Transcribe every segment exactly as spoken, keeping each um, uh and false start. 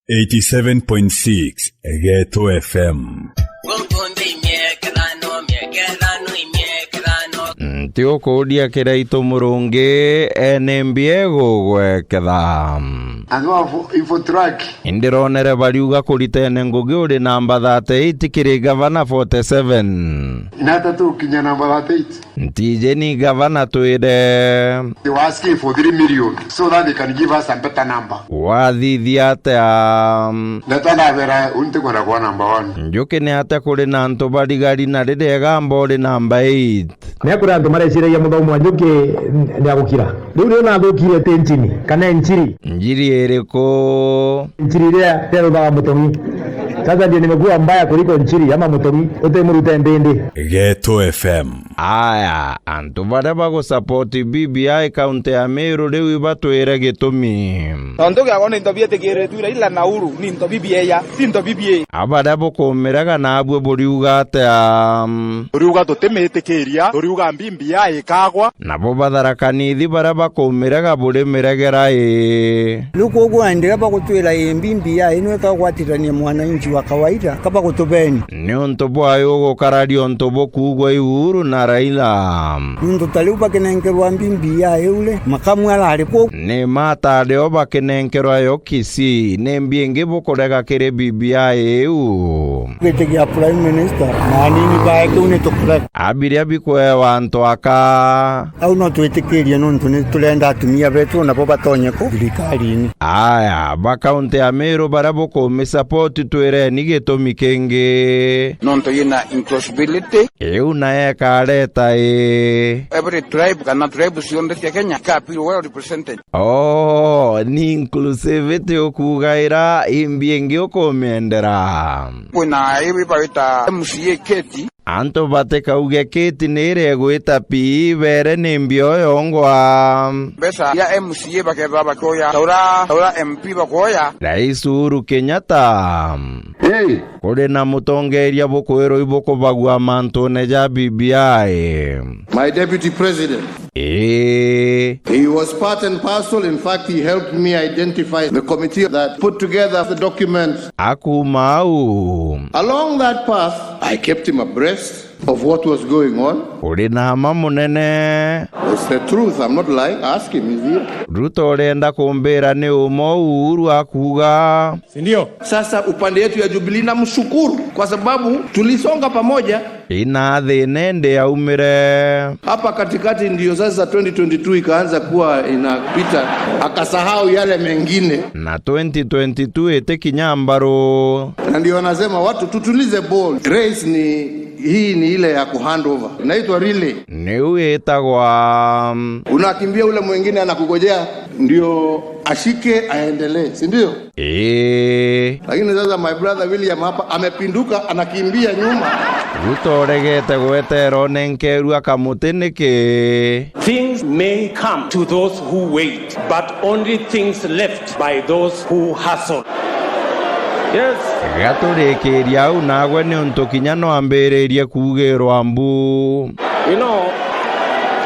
Eighty-seven point six Geto F M. Nti ukuuria Kiraitu Murungi, ene mbi egugweketha. Antu ba Infotrak. Indironere bariuga kuritene ngugi uri namba thirty-eight kiri gavana forty-seven. Nata tukinya namba thirty-eight? Ntijeni gavana twire. They were asking for three million so that they can give us a better number. Wathithia atia? Ndeto ndabera, u ntikwenda kuba number one. Njuki ni atia kuri na antu barigari na riria igamba uri number eight? Ni akuri antu mareciragia muthomi wa njuki ni agukira. Riu ni unathukire ti ncini, kana nciri? Njiri iriku? Nciri iria iruthaga mutongi. Sasa ndio nimekuwa mbaya kuliko nciri ama mutongi, utimurute mbindi. Geto F M. Aya, antu baria bagusupport B B I kaunti ya Meru riu ibatwire gitumi. Tontu kiago ni into bietikiritue Raila na Uhuru, ni into bibieya, ti into bibie. Abaria bukumiraga nabue buriuga atia? Turiuga tutimitikiria, turiuga B B I ikagwa. Nabo ba Tharaka Nithi baria bakumiraga burimiragera ii? Riu kwogua enderea bagutwira ii B B I ino ikagwatirania mwananchi wa kawaida, ka bagutubeni. Niuntu bwayo ugukararia untu bukuugwa i Uhuru na Raila? Niuntu ta riu bakinenkerwa B B I iu ri, Makamu arari kuu. Ni mata rio bakinenkerwa yo Kisii, ni mbi ingi bukurega kiri B B I iu? Giti gia Prime Minister, na anini bae kiu ni tukurega. Abiria bikwewa antu aka? Au no twitikirie nontu ni turenda atumia betu nabo batonye ku thirikarini. Aya, ba kaunti ya Meru baria bukumisupport twireni gitumi kingi. Nontu yina inclusivity. Iu nayo ikareta ii? Every tribe kana tribe cionthe cia Kenya ika feel well represented. Oh, ni inclusivity ukuuga ira imbi ingi ukumiendera? Kwina ibi bawita M C A kiti. Antu batikauge kiti ni iria igwita P E bere ni mbi o yongwa. Mbeca ya M C A bakethirwa bakioya, ta uria, ta uria M P bakuoya. Rais Uhuru Kenyatta. Hey! Kuri na mutongeria bukwirwa ibukubagua mantune ja B B I. My Deputy President. Ii. He was part and parcel. In fact, he helped me identify the committee that put together the documents. Akuma au. Along that path, I kept him abreast of what was going on. Uri na ma munene. It's the truth. I'm not lying. Ask him. He's here. Ruto urenda kumbira ni uma Uhuru akuuga. Si ndio? Sasa upande yetu ya Jubilee namshukuru kwa sababu tulisonga pamoja. Ina thina indi yaumire. Hapa katikati ndio sasa twenty twenty-two ikaanza kuwa inapita, akasahau yale mengine. Na twenty twenty-two itikinya mbaru. Na ndio wanasema watu tutulize ball. Race ni, hii ni ile ya kuhand over. Inaitwa relay. Niu itagwa. Unakimbia, ule mwingine anakugojea ndio ashike aendelee, si ndio? Ii. Lakini sasa my brother William hapa amepinduka, anakimbia nyuma. Ruto uregete gwetera unenkerua kamuti niki? Things may come to those who wait, but only things left by those who hustle. Yes. Gaturikiria au nagwe ni untu kinya no ambiririe kuugirwa mbu. You know,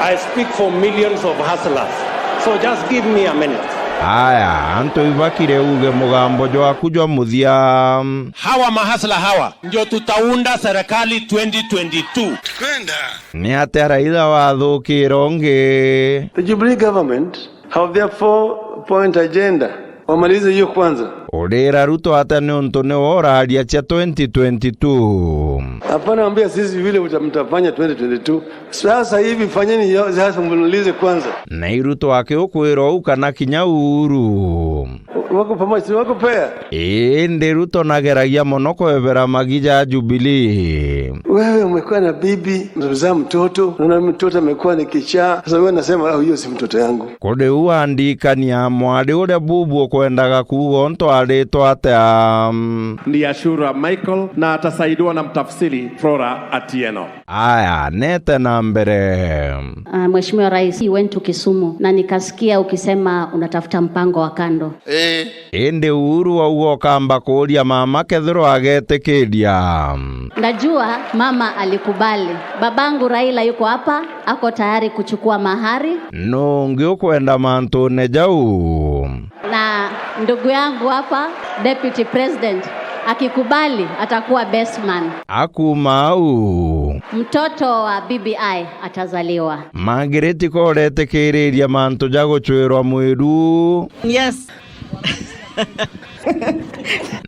I speak for millions of hustlers. So just give me a minute. Aya, antu ibakire uge mugambo jwaku jwa muthia. Hawa mahasla hawa ndio tutaunda serikali twenty twenty-two. Twenda. Ni atia Raila wathukira ungi? The Jubilee government have their four-point agenda. Wamalize hiyo kwanza. Urira Ruto atia niuntu niwe uraria cia twenty twenty-two? Hapana, ambia sisi vile uta-, mtafanya twenty twenty-two. Sasa hivi fanyeni hiyo, sasa mmalize kwanza. Na i Ruto akiukwira uu kana kinya Uhuru? Wako pamoja, si wako pair? Indi Ruto nageragia mono kwebera magi ja Jubilee. Wewe umekuwa na bibi, umezaa mtoto, unaona mtoto amekuwa ni kichaa. Sasa wewe unasema, "Oh, hiyo si mtoto yangu." Kuri u andikania mwari uria bubu ukwendaga kuuga untu aritwa atia? Ni Ashura Michael na atasaidiwa na mtafsiri Flora Atieno. Aya, nete na mbere. Ah, Mheshimiwa Rais, he went to Kisumu na nikasikia ukisema unatafuta mpango wa kando. Eh. Indi Uhuru wauga ukamba kuuria mama kethirwa agetikiria. Najua mama alikubali. Babangu Raila yuko hapa, ako tayari kuchukua mahari. Nuu ungi ukwenda mantune jau? Na ndugu yangu hapa, Deputy President, akikubali, atakuwa best man. Akuma au. Mtoto wa B B I atazaliwa. Margaret koretikiriria mantu ja gucwirwa mwiru. Yes.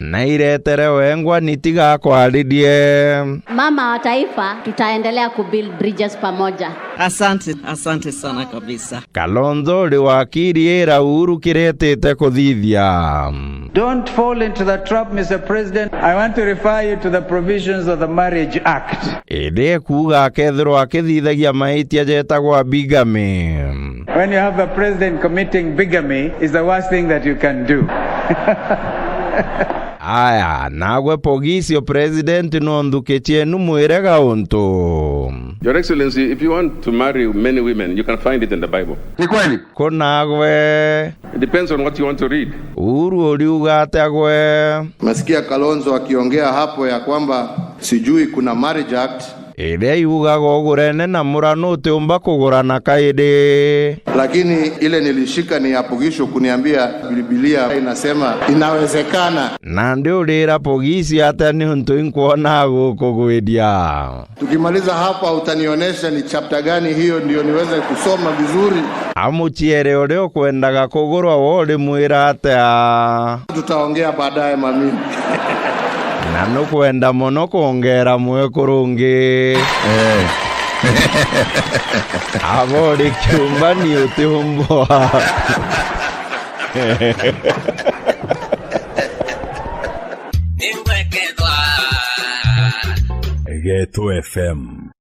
Na iretere wengwa ni tiga akwaririe. Mama wa taifa, tutaendelea kubuild bridges pamoja. Asante, asante sana kabisa. Kalonzo uri wakiri ira Uhuru kiretite kuthithia. Don't fall into the trap, Mister President. I want to refer you to the provisions of the Marriage Act. Indi kuuga akethirwa akithithagia maitia jetagwa bigamy. When you have a president committing bigamy, is the worst thing that you can do. Aya, nagwe Pogisio president no nthuki cienu mwire gauntu. Your Excellency, if you want to marry many women, you can find it in the Bible. Ni kweli? Kunagwe. It depends on what you want to read. Uhuru uriuga atia gwe? Umesikia Kalonzo akiongea hapo ya kwamba sijui kuna Marriage Act. Iria iugaga ugurene na mura nutiumba kugurana kairi. Lakini ile nilishika ni ya Pogisho kuniambia Biblia inasema inawezekana. Na ndiurira Pogisio atia niuntu inkwona agukugwiria. Tukimaliza hapa, utanionyesha ni chapter gani hiyo ndio niweze kusoma vizuri. Amuciere uria ukwendaga kugurwa we urimwira atia? Tutaongea baadaye, mami. Na nukwenda mono kwongera mwekuru ungi. Eh. Aba uri kiumbani utiumbwa. Geto F M.